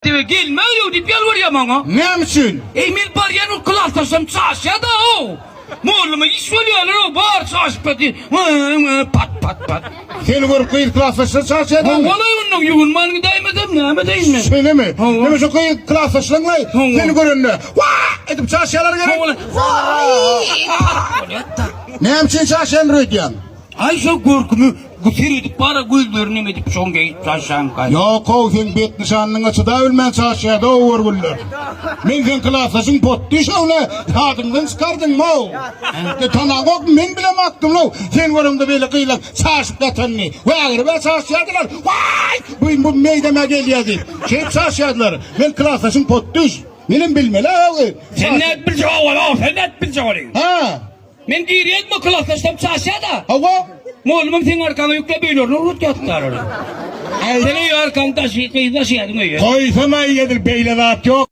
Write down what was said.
Dibe gelmäý-ow diýip ýalbarýar maňa. Näme üçin? Eý, men barýan ol klasdaşlarym çaşýa-da-ow. Molluma iş bolýarlar-ow, bary çaşyp ýatyr. Pat, pat, pat. Seni görüp gyz klasdaşlar çaşýa-damy? Hawa-laý, onnoň ýuwunman gidäýmesem, näme edeýin men? Şeýlemi? Hawa. Näme şo gyz klasdaşlaryň-laý Hawa. seni görende, Wah! edip çaşýarlar gerek? Hawa-laý, Waý! Pat bolýar-da. Näme üçin çaşýandyr öýdýäň? Aý şo görkümi seredip bara gözlerini neme edip şoň geýip çaşýanka. Ýok-ow seň bet nyşanyňa çydabilmän çaşýada-ow görgüliler. Men seň klasdaşyň potdy şöwle ýadyňdan çykardyňmy-ow? De tanaňokmy men bilemokdym-ow sen göreňde beýle gyzlaň çaşyp ýatanyny. Wägirib-ä çaşýardylar. Waý! Bu bu meýdem-ä gelýä diýip. Şeýdip çaşýardylar. Men klasdaşyň potdyş. Menem bilmeli-ow. Sen nädip biljek ol-ow sen nädip biljek ony? Hä? Men girýädim o klasdaşlarym çaşýada. Hawa. Mollumam seň arkaňa ýükläp öýlerine ugratýardylar ony. Aý. Sen öýe arkaňy daşy, gyz daşaýardyň öýe. Goýsana edil beýle zat ýok.